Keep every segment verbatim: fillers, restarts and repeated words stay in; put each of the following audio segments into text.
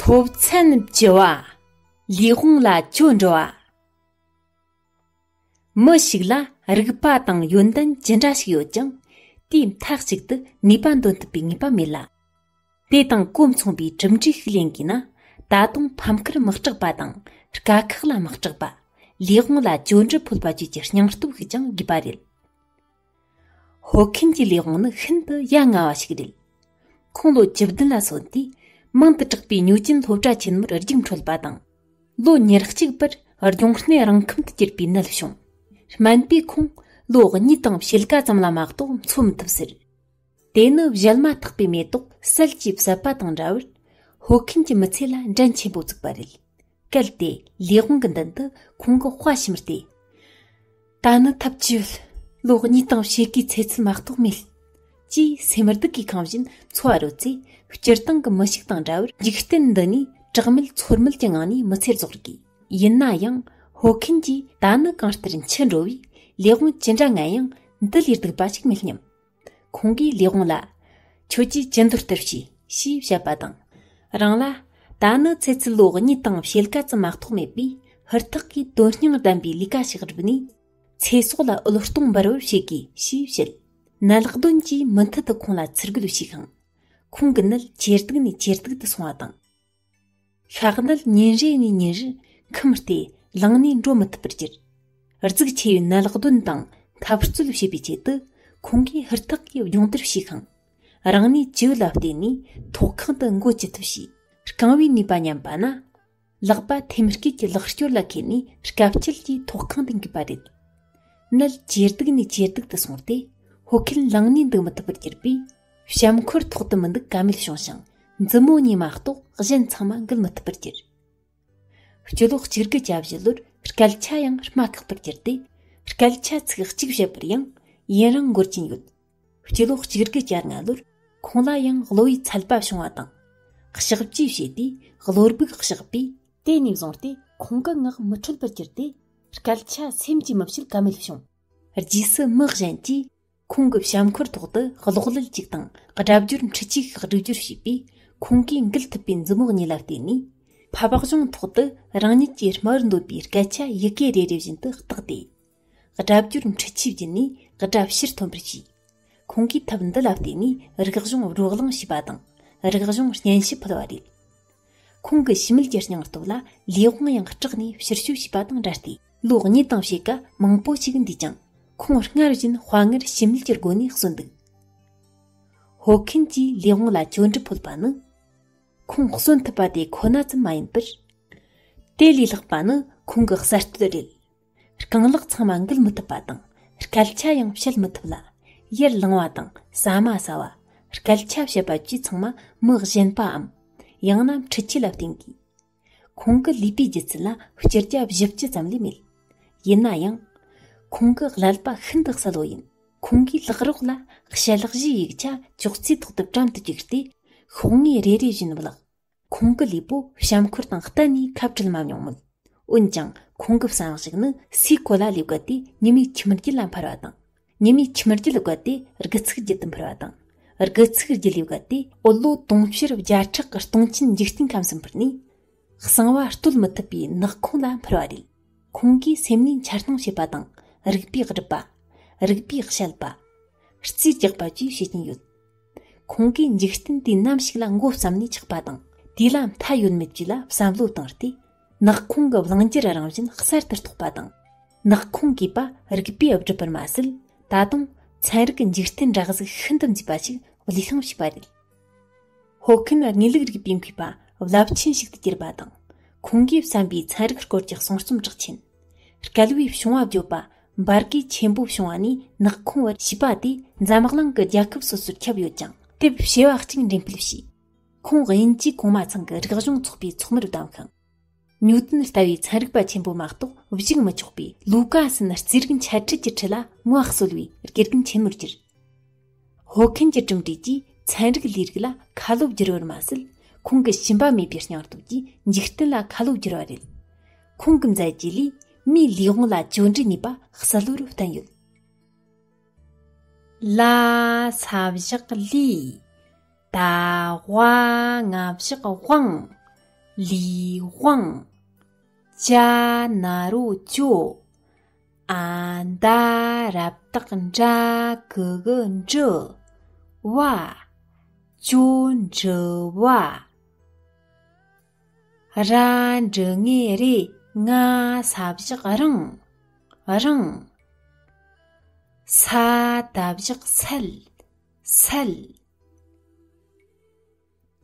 ཕོ་མཚན་བཅུ་བ། ལས་དབང་ལ་བཅོལ་འགྲོ་བ། མི་ཞིག་ལ་རིག་པ་དང་ཡོན་ཏན་ཅི་འདྲ་ཞིག་ཡོད་ཀྱང་། དེའི་མཐའ་གཅིག་ཏུ་ནུས་པ་འདོན་ཐུབ་པའི་ངེས་པ་མེད་ལ། དེ་དང་གོ་མཚུངས་པའི་གྲུབ་འབྲས་ཤིག་ལེན་དགོས་ན། ད་དུང་ཕམ་ཁར་མི་སྐྲག་པ་དང་། དཀའ་ཁག་ལ་མི་སྐྲག་པ། ལས་དབང་ལ་བཅོལ་འདྲི་ཕོད་པ་བཅས་ཀྱི་སྙིང་སྟོབས་ཤིག་ཀྱང་དགོས་པ་རེད། ཧོ་ཁན་གྱི་ལས་དབང་ནི་ཤིན་ཏུ་ཡ་ང་བ་ཞིག་རེད། ཁོང་ལོ་བཅུ་བདུན་ལ་སོན་དུས། མིང་དུ་གྲགས་པའི་ཉོ་ཅན་སློབ་གྲྭ་ཆེན་མོར་རྒྱུགས་འཕྲོད་པ་དང་། ལོ་ཉེར་གཅིག་པར་སྦྱོང་སྣེ་རང་ཁམས་དུ་གྱུར་པའི་ནད་བྱུང་། སྨན་པས་ཁོང་ལོ་གཉིས་དང་ཕྱེད་ཀ་ཙམ་ལ་མ་གཏོགས་འཚོ་མི་ཐུབ་ཟེར། དེ་ནི་བཞད་མ་ཐག་པའི་མེ་ཏོག་གསལ་གྱིས་བསད་པ་དང་འདྲ་བར། ཧོ་ཁན་གྱི་མི་ཚེ་ལ་འགྲན་ཆེན་པོ་བཙུགས་པ་རེད། གལ་ཏེ་ལས་དབང་གི་མདུན་དུ་ཁོང་གི་དཔའ་ཞུམ་སྟེ། ད་ནི་ཐབས་ཅི་ཡོད། ལོ་གཉིས་དང་ཕྱེད་ཀའི་ཚེ་ཚད་མ་གཏོགས་མེད། ཅེས་སེམས་སྡུག་གིས་ཁེངས་བཞིན་འཚོ་བ་རོལ་ཚེ། སྤྱིར་བཏང་གི་མི་ཞིག་དང་འདྲ་བར་འཇིག་རྟེན་འདི་ནས་གྲགས་མེད་ཚོར་མེད་ཀྱི་ངང་ནས་མི་ཚེ་རྫོགས་དགོས། ཡིན་ན་ཡང་ཧོ་ཁན་གྱིས་ད་ནི་གང་ལྟར་འཆི་འགྲོ་བས། ལས་དབང་ཅི་འདྲ་ངན་ཡང་འདི་ལས་སྡུག་པ་ཞིག་མེད་སྙམ། ཁོང་གིས་ལས་དབང་ལ། ཁྱོད་ཀྱིས་ཅི་འདོད་ལྟར་བྱོས། ཞེས་བཤད་པ་དང་། རང་ལ། ད་ནི་ཚེ་ཚད་ལོ་གཉིས་དང་ཕྱེད་ཀ་ཙམ་མ་གཏོགས་མེད་པས། ཧུར་ཐག་གིས་དོན་སྙིང་ལྡན་པའི་ལས་ཀ་ཞིག་བསྒྲུབས་ནས། ཚེ་སྲོག་ལ་གློད་གཏོང་འབར་བར་བྱེད་དགོས། ཞེས་བཤད། ནད་གདོན་གྱིས་མུ་མཐུད་དུ་ཁོང་ལ་ཚུར་རྒོལ་བྱས་ཤིང་། ཁོང་གི་ནད་ཇེ་སྡུག་ནས་ཇེ་སྡུག་ཏུ་སོང་བ་དང་། ཤ་གནད་ཉིན་རེ་ནས་ཉིན་རེར་ཁུམས་ཏེ་ལངས་ནས་འགྲོ་མི་ཐུབ་པར་གྱུར། གཟུགས་ཆེ་བའི་ནད་གདོན་དང་འཐབ་རྩོད་བྱེད་པའི་ཆེད་དུ། ཁོང་གིས་ཧུར་ཐག་གིས་སྦྱོང་བརྡར་བྱས་ཤིང་། རང་ནུས་ཅི་ཡོད་ལ་བརྟེན་ནས་ཐོག་ཁང་དུ་འགོ་ཇུས་ཐུབ་བྱས། རྐང་བའི་ནུས་པ་ཉམས་པ་ན། ལག་པ་ཐེམ་སྐས་ཀྱི་ལག་སྐྱོར་ལ་འཁེལ་ནས་དཀའ་སྤྱད་ཀྱིས་ཐོག་ཁང་དུ་འགོས་པ་རེད། ནད་ཇེ་སྡུག་ནས་ཇེ་སྡུག་ཏུ་སོང་སྟེ། ཧོ་ཁན་ལངས་ནས་འདུག་མི་ཐུབ་པར་གྱུར་པས། བྱམས་འཁོར་ཐོག་ཏུ་མི་འདུག་ཀ་མེད་བྱུང་ཞིང་། མཛུབ་མོ་གཉིས་མ་གཏོགས་གཞན་ཚང་མ་འགུལ་མི་ཐུབ་པར་གྱུར། སྤྱི་ལོ་གཅིག་དགུ་གྱ་བཞི་ལོར་སྐད་ཆ་ཡང་སྨྲ་ཁག་པར་གྱུར་ཏེ། སྐད་ཆ་ཚིག་གཅིག་བཤད་པར་ཡང་ཡུན་རིང་འགོར་གྱིན་ཡོད། སྤྱི་ལོ་གཅིག་དགུ་གྱ་ལྔ་ལོར་ཁོང་ལ་ཡང་གློ་བའི་ཚད་པ་བྱུང་བ་དང་། གཤག་བཅོས་བྱས་ཏེ་གློ་སྦུག་གཤག་པས། དེ་ནས་བཟུང་སྟེ་ཁོང་གི་ངག་མི་འཕྲོད་པར་གྱུར་ཏེ། སྐད་ཆ་སེམས་ཀྱིས་མི་བཤད་ཀ་མེད་བྱུང་། རྗེས་སུ་མི་གཞན་གྱིས་ཁོང་གི་བྱམས་འཁོར་ཐོག་ཏུ་གློག་ཀླད་ཅིག་དང་སྒྲ་བསྒྱུར་འཕྲུལ་ཆས་ཤིག་སྒྲིག་སྦྱོར་བྱས་པས། ཁོང་གིས་འགུལ་ཐུབ་པའི་མཛུབ་མོ་གཉིས་ལ་བརྟེན་ནས། ཕ་བག་གཞུང་ཐོག་ཏུ་རང་ཉིད་ཀྱིས་སྨྲ་བར་འདོད་པའི་སྐད་ཆ་ཡི་གེ་རེ་རེ་བཞིན་དུ་བཏགས་ཏེ། སྒྲ་བསྒྱུར་འཕྲུལ་ཆས་བརྒྱུད་ནས་སྒྲ་ཕྱིར་ཐོན་པར་བྱས། ཁོང་གིས་ཐབས་འདི་ལ་བརྟེན་ནས་རིག་གཞུང་རོ་ལངས་བྱས་པ་དང་། རིག་གཞུང་སྙན་ཞུ་ཕུལ་བ་རེད། ཁོང་གི་ཞི་མོལ་གྱི་སྙིང་སྟོབས་ལ་ལས་དབང་ཡང་སྐྲག་ནས་ཕྱིར་བཤོལ་བྱས་པ་དང་འདྲ་སྟེ། ལོ་གཉིས་དང་ཕྱེད་ཀ་མང་པོ་ཞིག་འདས་ཀྱང་། ཁོང་སྔར་བཞིན་དཔའ་ངར་ཞི་མོལ་གྱི་སྒོ་ནས་གསོན་འདུག་ཧོ་ཁན་གྱིས་ལས་དབང་ལ་བཅོལ་འདྲི་ཕོད་པ་ནི། ཁོང་གསོན་ཐུབ་པ་དེ་ཁོ་ན་ཙམ་མ་ཡིན་པར། དེ་ལས་ལྷག་པ་ནི་ཁོང་གི་གསར་གཏོད་རེད། རྐང་ལག་ཚང་མ་འགུལ་མི་ཐུབ་པ་དང་། སྐད་ཆ་ཡང་བཤད་མི་ཐུབ་ལ། ཡར་ལངས་པ་དང་ཟ་མ་ཟ་བ། སྐད་ཆ་བཤད་པ་བཅས་ཚང་མ་མི་གཞན་པའམ། ཡང་ན་འཕྲུལ་ཆས་ལ་བརྟེན་དགོས། ཁོང་གི་ལུས་པོའི་ལྗིད་ཚད་ལ་བཅུ་གྱ་བཞི་བཅུ་ཙམ་ལས་མེད། ཡིན་ན་ཡང་། ཁོང་གི་ཀླད་པ་ཤིན་ཏུ་གསལ་བོ་ཡིན། ཁོང་གིས་ལག་རོགས་ལ་ཞལ་བཞེས་ཡིག་ཆ་ཅོག་ཙེའི་ཐོག་ཏུ་བཀྲམ་དུ་བཅུག་སྟེ། ཤོག་ངོས་རེ་རེ་བཞིན་བཀླགས། ཁོང་གི་ལུས་པོ་བྱམས་འཁོར་དང་གཏན་ནས་ཁ་བྲལ་མ་མྱོང་མོད། འོན་ཀྱང་ཁོང་གི་བསམ་གཞིག་ནི་སའི་གོ་ལ་ལས་བརྒལ་ཏེ་ཉི་མའི་ཁྱིམ་རྒྱུད་ལ་འཕར་བ་དང་། ཉི་མའི་ཁྱིམ་རྒྱུད་བརྒལ་ཏེ་དགུ་ཚིགས་རྒྱུད་དུ་འཕར་བ་དང་། དགུ་ཚིགས་རྒྱུད་ལས་བརྒལ་ཏེ་འོད་ལོ་དུང་ཕྱུར་བརྒྱ་ཕྲག་གི་སྟོང་ཆེན་འཇིག་རྟེན་ཁམས་སུ་འཕུར་ནས། གསང་བ་བརྟོལ་མི་ཐུབ་པའི་ནག་ཁོང་ལ་འཕུར་བ་རེད། ཁོང་གིས་སེམས་ནས་འཆར་སྣང་བྱེད་པ་དང་། རིག་པས་སྒྲུབ་པ། རིག་པས་བཤད་པ། རྩིས་རྒྱག་པ་བཅས་བྱེད་ཀྱིན་ཡོད། ཁོང་གིས་འཇིག་རྟེན་དུས་ནམ་ཞིག་ལ་མགོ་བརྩམས་ནས་ཆགས་པ་དང་། དུས་ལ་མཐའ་ཡོད་མེད་བཅས་ལ་བསམ་བློ་བཏང་སྟེ། ནག་ཁོང་གི་བླང་བྱར་རང་བཞིན་གསར་དུ་རྟོགས་པ་དང་། ནག་ཁོང་གིས་པ་རིག་པས་བསྒྲུབས་པར་མ་ཟད། ད་དུང་ཚན་རིག་འཇིག་རྟེན་འདྲ་གཟུགས་ཤིན་ཏུ་མཛེས་པ་ཞིག་བློས་བསླངས་བྱས་པ་རེད། ཧོ་ཁན་དངོས་ལུགས་རིག་པའི་མཁས་པ་རླབས་ཆེན་ཞིག་ཏུ་གྱུར་པ་དང་། ཁོང་གིས་བསམ་པའི་ཚན་རིག་སྐོར་གྱི་གསུང་རྩོམ་གྲགས་ཆེན། སྐལ་བའི་བྱུང་བ་བརྗོད་པ། འབར་གོས་ཆེན་པོ་བྱུང་བ་ནས་ནག་ཁོང་བར་ཞེས་པ་དེ་འཛམ་གླིང་གི་རྒྱལ་ཁབ་སོ་སོར་ཁྱབ་ཡོད་ཅིང་། དེབ་བྱེ་བ་གཅིག་འགྲེམས་སྤེལ་བྱས། ཁོང་དབྱིན་ཇིའི་གོང་མ་ཚང་གི་རིག་གཞུང་ཚོགས་པའི་ཚོགས་མིར་བདམས་ཤིང་། ཉུའུ་ཏན་ལྟ་བུའི་ཚན་རིག་པ་ཆེན་པོ་མ་གཏོགས་བཞུགས་མི་ཆོག་པའི་ལུ་ཀ་སན་རྩིས་རིག་འཆད་ཁྲིད་ཀྱི་ཁྲི་ལ་ངོ་གསོལ་བའི་དགེ་རྒན་ཆེན་མོར་གྱུར། ཧོ་ཁན་གྱི་གྲུབ་འབྲས་ཀྱིས་ཚན་རིག་ལས་རིགས་ལ་ཁ་ལོ་བསྒྱུར་བར་མ་ཟད། ཁོང་གི་ཞུམ་པ་མེད་པའི་སྙིང་སྟོབས་ཀྱིས་འཇིག་རྟེན་ལ་ཁ་ལོ་བསྒྱུར་བ་རེད། ཁོང་གི་མཛད་རྗེས་ལས་མིའི་ལས་དབང་ལ་བཅོལ་འདྲིའི་ནུས་པ་གསལ་བོར་བསྟན་ཡོད། ལ་ས་བཞག་ལི། ད་ཝ་ང་བཞག་དབང་། ལི་ཝང་། ཅ་ན་རོ་ཅོ། ཨ་མདའ་ར་བཏགས་འདྲ་གི་གུ་འདྲི། བ། ཅོ་འདྲི་བ། ར་འགྲེང་བུ་རེ། ང་ས་བཞག་རང་། རང་། ས་ད་བཞག་སད། སད།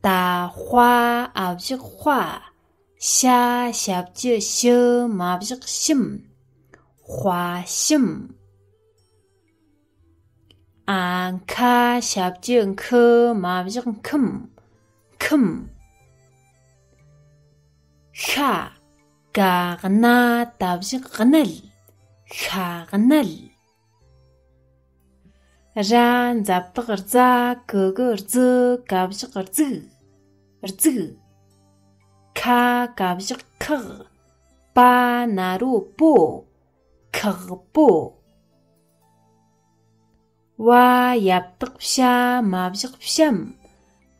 ད་ཧ་འ་བཞག་དཔའ། ཤ་ཞབས་ཀྱུ་ཤི་མ་བཞག་ཤིམ། དཔའ་ཤིམ། ཨ་ཁ་ཞབས་ཀྱུ་ཁུ་མ་བཞག་ཁིམ། ཁིམ། ཤ་ག་ན་ད་བཞག་གནད། ཤ་གནད། ར་འཛབ་བཏགས་རྫ་གི་གུ་རྫི་ག་བཞག་རྫིག། རྫིག། ཁ་ག་བཞག་ཁག་པ་ན་རོ་པོ། ཁག་པོ། བ་ཡ་བཏགས་བྱ་མ་བཞག་བྱམས།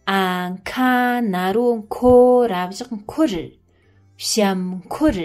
ཨ་ཁ་ན་རོ་ཁོ་ར་བཞག་ཁོར། བྱམས་ཁོར།